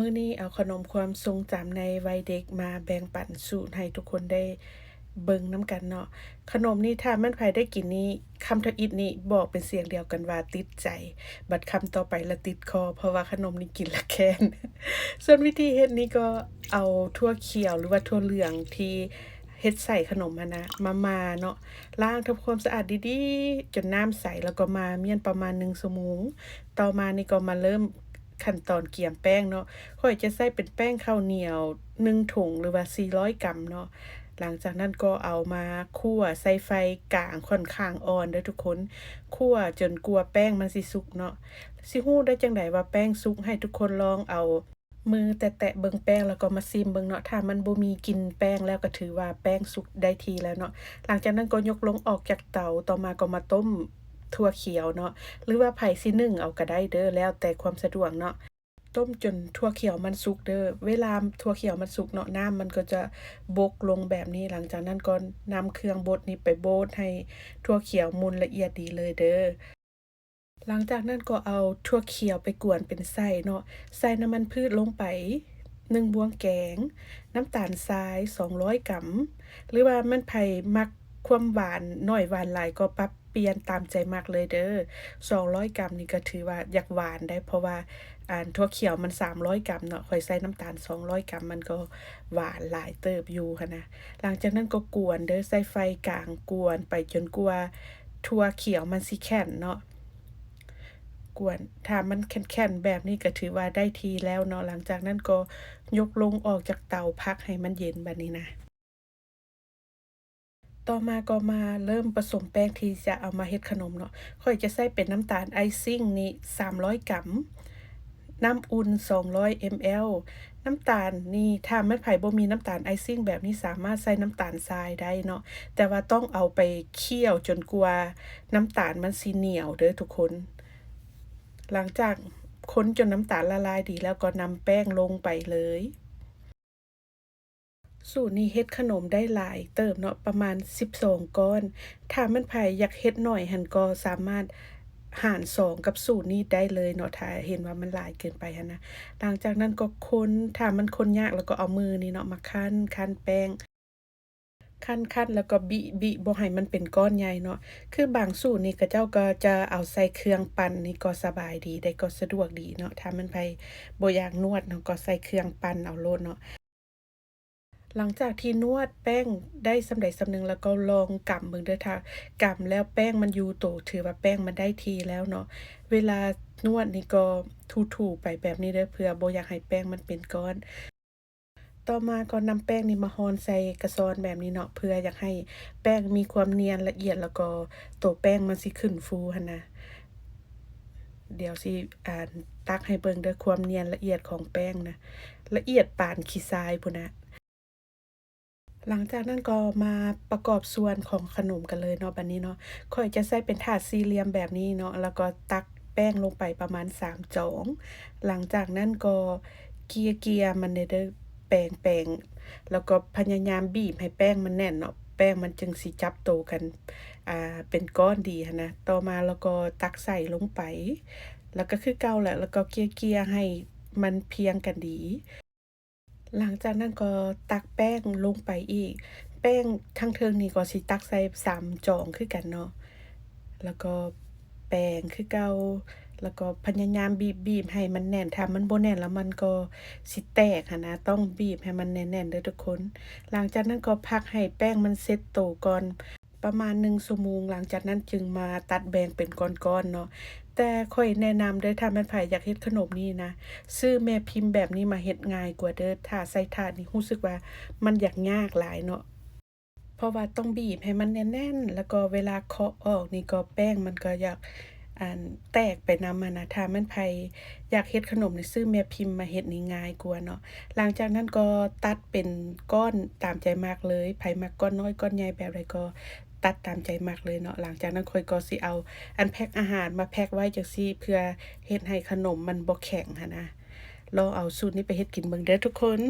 ມື້ນີ້ເອົາຂະໜົມຄວາມຊົງຈຳໃນໄວເດັກມາແບ່ງປັນສູດໃຫ້ທຸກຄົນໄດ້ເບິ່ງນຳກັນເນາະ. ຂະໜົມນີ້ຖ້າແມ່ນໃຜໄດ້ກິນນີ້ ຄຳທຳອິດນີ້ບອກເປັນສຽງດຽວກັນວ່າຕິດໃຈ, ບັດຄຳຕໍ່ໄປລະຕິດຄໍ ເພາະວ່າຂະໜົມນີ້ກິນລະແຄ້ນ. ສ່ວນວິທີເຮັດນີ້ກໍເອົາຖົ່ວຂຽວ ຫຼືວ່າຖົ່ວເຫຼືອງທີ່ເຮັດໃສ່ຂະໜົມຫັ້ນນະ ມາໝ່າເນາະ, ລ້າງທຳຄວາມສະອາດດີໆ ຈົນນ້ຳໃສ ແລ້ວກໍໝ່າມ້ຽນປະມານໜຶ່ງຊົ່ວໂມງ. ຕໍ່ມານີ້ກໍມາເລີ່ມ ຂັ້ນຕອນກຽມແປ້ງເນາະ, ຂ້ອຍຈະໃຊ້ເປັນແປ້ງເຂົ້າໜຽວໜຶ່ງຖົງ ຫຼືວ່າສີ່ຮ້ອຍກຣາມເນາະ. ຫຼັງຈາກນັ້ນກໍເອົາມາຂົ້ວໃສ່ໄຟກາງຂ້ອນຂ້າງອ່ອນເດີ້ທຸກຄົນ, ຂົ້ວຈົນກວ່າແປ້ງມັນຊິສຸກເນາະ. ຊິຮູ້ໄດ້ຈັ່ງໃດວ່າແປ້ງສຸກ? ໃຫ້ທຸກຄົນລອງເອົາມືແຕະໆເບິ່ງແປ້ງ ແລ້ວກໍມາຊີມເບິ່ງເນາະ. ຖ້າມັນບໍ່ມີກິ່ນແປ້ງແລ້ວ ກໍຖືວ່າແປ້ງສຸກໄດ້ທີ່ແລ້ວເນາະ. ຫຼັງຈາກນັ້ນກໍຍົກລົງອອກຈາກເຕົາ, ຕໍ່ມາກໍມາຕົ້ມຖົ່ວຂຽວເນາະ, ຫຼືວ່າໃຜຊິໜຶ້ງເອົາກໍໄດ້ເດີ້ ແລ້ວແຕ່ຄວາມສະດວກເນາະ. ຕົ້ມຈົນຖົ່ວຂຽວມັນສຸກເດີ້. ເວລາຖົ່ວຂຽວມັນສຸກເນາະ, ນ້ຳມັນກໍຈະບົກລົງແບບນີ້. ຫຼັງຈາກນັ້ນກໍນຳເຄື່ອງບົດນີ້ໄປບົດໃຫ້ຖົ່ວຂຽວໝຸ່ນລະອຽດດີເລີຍເດີ້. ຫຼັງຈາກນັ້ນກໍເອົາຖົ່ວຂຽວໄປກວນເປັນໄສ້ເນາະ, ໃສ່ນ້ຳມັນພືດລົງໄປໜຶ່ງບ່ວງແກງ, ນ້ຳຕານຊາຍສອງຮ້ອຍກຣາມ ຫຼືວ່າແມ່ນໃຜມັກຄວາມຫວານໜ້ອຍຫວານຫຼາຍກໍປັບ ປ່ຽນຕາມໃຈມັກເລີຍເດີ້. ສອງຮ້ອຍກຣາມນີ້ກໍຖືວ່າຢາກຫວານໄດ໋ ເພາະວ່າ ອັນ ຖົ່ວຂຽວມັນສາມຮ້ອຍກຣາມເນາະ, ຂ້ອຍໃສ່ນ້ຳຕານສອງຮ້ອຍກຣາມ ມັນກໍຫວານຫຼາຍເຕີບຢູ່ຫັ້ນນະ. ຫຼັງຈາກນັ້ນກໍກວນເດີ້, ໃສ່ໄຟກາງກວນໄປຈົນກວ່າຖົ່ວຂຽວມັນຊິແຂນເນາະ, ກວນ ຖ້າມັນແຂນໆແບບນີ້ກໍຖືວ່າໄດ້ທີ່ແລ້ວເນາະ. ຫຼັງຈາກນັ້ນກໍຍົກລົງອອກຈາກເຕົາ ພັກໃຫ້ມັນເຢັນບາດນີ້ນະ. ຕໍ່ມາກໍມາເລີ່ມປະສົມແປ້ງທີ່ຈະເອົາມາເຮັດຂະໜົມເນາະ. ຂ້ອຍຈະໃຊ້ເປັນນ້ຳຕານໄອຊິງນີ້ສາມຮ້ອຍກຣາມ, ນ້ຳອຸ່ນສອງຮ້ອຍເອັມແອລ. ນ້ຳຕານນີ້ ຖ້າແມ່ນໃຜບໍ່ມີນ້ຳຕານໄອຊິງແບບນີ້ ສາມາດໃຊ້ນ້ຳຕານຊາຍໄດ້ເນາະ, ແຕ່ວ່າຕ້ອງເອົາໄປຂ້ຽວຈົນກວ່ານ້ຳຕານມັນຊິໜຽວເດີ້ທຸກຄົນ. ຫຼັງຈາກຄົນຈົນນ້ຳຕານລະລາຍດີແລ້ວ ກໍນຳແປ້ງລົງໄປເລີຍ. ສູດນີ້ເຮັດຂະໜົມໄດ້ຫຼາຍເຕີບເນາະ, ປະມານສິບສອງກ້ອນ. ຖ້າແມ່ນໃຜຢາກເຮັດໜ້ອຍຫັ້ນ ກໍສາມາດຫານສອງກັບສູດນີ້ໄດ້ເລີຍເນາະ, ຖ້າເຫັນວ່າມັນຫຼາຍເກີນໄປຫັ້ນນະ. ຫຼັງຈາກນັ້ນກໍຄົນ, ຖ້າມັນຄົນຍາກ ແລ້ວກໍເອົາມືນີ້ເນາະ ມາຄັ້ນ, ຄັ້ນແປ້ງ, ຄັ້ນໆ ແລ້ວກໍບິໆ ບໍ່ໃຫ້ມັນເປັນກ້ອນໃຫຍ່ເນາະ. ຄືບາງສູດນີ້ ເຂົາເຈົ້າກໍຈະເອົາໃສ່ເຄື່ອງປັ່ນ, ນີ້ກໍສະບາຍດີ ແຕ່ກໍສະດວກດີເນາະ. ຖ້າແມ່ນໃຜບໍ່ຢາກນວດເນາະ ກໍໃສ່ເຄື່ອງປັ່ນເອົາໂລດເນາະ. ຫຼັງຈາກທີ່ນວດແປ້ງໄດ້ສ່ຳໃດສ່ຳໜຶ່ງ ແລ້ວກໍລອງກຳເບິ່ງເດີ້. ຖ້າກຳແລ້ວແປ້ງມັນຢູ່ໂຕ ຖືວ່າແປ້ງມັນໄດ້ທີ່ແລ້ວເນາະ. ເວລານວດນີ້ກໍຖູໆໄປແບບນີ້ເດີ້ ເພື່ອບໍ່ຢາກໃຫ້ແປ້ງມັນເປັນກ້ອນ. ຕໍ່ມາກໍນຳແປ້ງນີ້ມາຮ່ອນໃສ່ກະຊອນແບບນີ້ເນາະ ເພື່ອຢາກໃຫ້ແປ້ງມີຄວາມນຽນລະອຽດ ແລ້ວກໍໂຕແປ້ງມັນຊິຂຶ້ນຟູຫັ້ນນະ. ດຽວຊິ ອັນ ຕັກໃຫ້ເບິ່ງເດີ້ ຄວາມນຽນລະອຽດຂອງແປ້ງນະ, ລະອຽດປານຂີ້ຊາຍພຸ້ນນະ. ຫຼັງຈາກນັ້ນກໍມາປະກອບສ່ວນຂອງຂະໜົມກັນເລີຍເນາະ ບາດນີ້ເນາະ. ຂ້ອຍຈະໃຊ້ເປັນຖາດສີ່ຫຼ່ຽມແບບນີ້ເນາະ ແລ້ວກໍຕັກແປ້ງລົງໄປປະມານສາມຈອງ. ຫຼັງຈາກນັ້ນກໍເກ່ຍໆມັນແດ່ເດີ້ ແປງໆ ແລ້ວກໍພະຍາຍາມບີບໃຫ້ແປ້ງມັນແໜ້ນເນາະ, ແປ້ງມັນຈຶ່ງຊິຈັບໂຕກັນ ອ່າ ເປັນກ້ອນດີຫັ້ນນະ. ຕໍ່ມາແລ້ວກໍຕັກໃສ່ລົງໄປ ແລ້ວກໍຄືເກົ່າແຫຼະ ແລ້ວກໍເກ່ຍໆໃຫ້ມັນພຽງກັນດີ. ຫຼັງຈາກນັ້ນກໍຕັກແປ້ງລົງໄປອີກ. ແປ້ງທາງເທິງນີ້ກໍຊິຕັກໃສ່ສາມຈອງຄືກັນເນາະ, ແລ້ວກໍແປງຄືເກົ່າ, ແລ້ວກໍພະຍາຍາມບີບໆໃຫ້ມັນແໜ້ນ. ຖ້າມັນບໍ່ແໜ້ນແລ້ວມັນກໍຊິແຕກຫັ້ນນະ, ຕ້ອງບີບໃຫ້ມັນແໜ້ນໆເດີ້ທຸກຄົນ. ຫຼັງຈາກນັ້ນກໍພັກໃຫ້ແປ້ງມັນເຊັດໂຕກ່ອນ ປະມານໜຶ່ງຊົ່ວໂມງ. ຫຼັງຈາກນັ້ນຈຶ່ງມາຕັດແບ່ງເປັນກ້ອນໆເນາະ. ແຕ່ຂ້ອຍແນະນຳເດີ້ ຖ້າແມ່ນໃຜຢາກເຮັດຂະໜົມນີ້ນະ ຊື້ແມ່ພິມແບບນີ້ມາເຮັດງ່າຍກວ່າເດີ້. ຖ້າໃສ່ຖາດນີ້ຮູ້ສຶກວ່າມັນຢາກຍາກຫຼາຍເນາະ, ເພາະວ່າຕ້ອງບີບໃຫ້ມັນແໜ້ນໆ ແລ້ວກໍເວລາເຄາະອອກນີ້ກໍແປ້ງມັນກໍຢາກ ອັນ ແຕກໄປນຳຫັ້ນນະ. ຖ້າແມ່ນໃຜຢາກເຮັດຂະໜົມນີ້ ຊື້ແມ່ພິມມາເຮັດນີ້ງ່າຍກວ່າເນາະ. ຫຼັງຈາກນັ້ນກໍຕັດເປັນກ້ອນຕາມໃຈມັກເລີຍ, ໃຜມັກກ້ອນນ້ອຍກ້ອນໃຫຍ່ແບບໃດກໍ ຕັດຕາມໃຈມັກເລີຍເນາະ. ຫຼັງຈາກນັ້ນຂ້ອຍກໍຊິເອົາອັນແພັກອາຫານມາແພັກໄວ້ຈັ່ງຊີ້ ເພື່ອເຮັດໃຫ້ຂະໜົມມັນບໍ່ແຂງຫັ້ນນະ. ລອງເອົາສູດນີ້ໄປເຮັດກິນເບິ່ງເດີ້ທຸກຄົນ.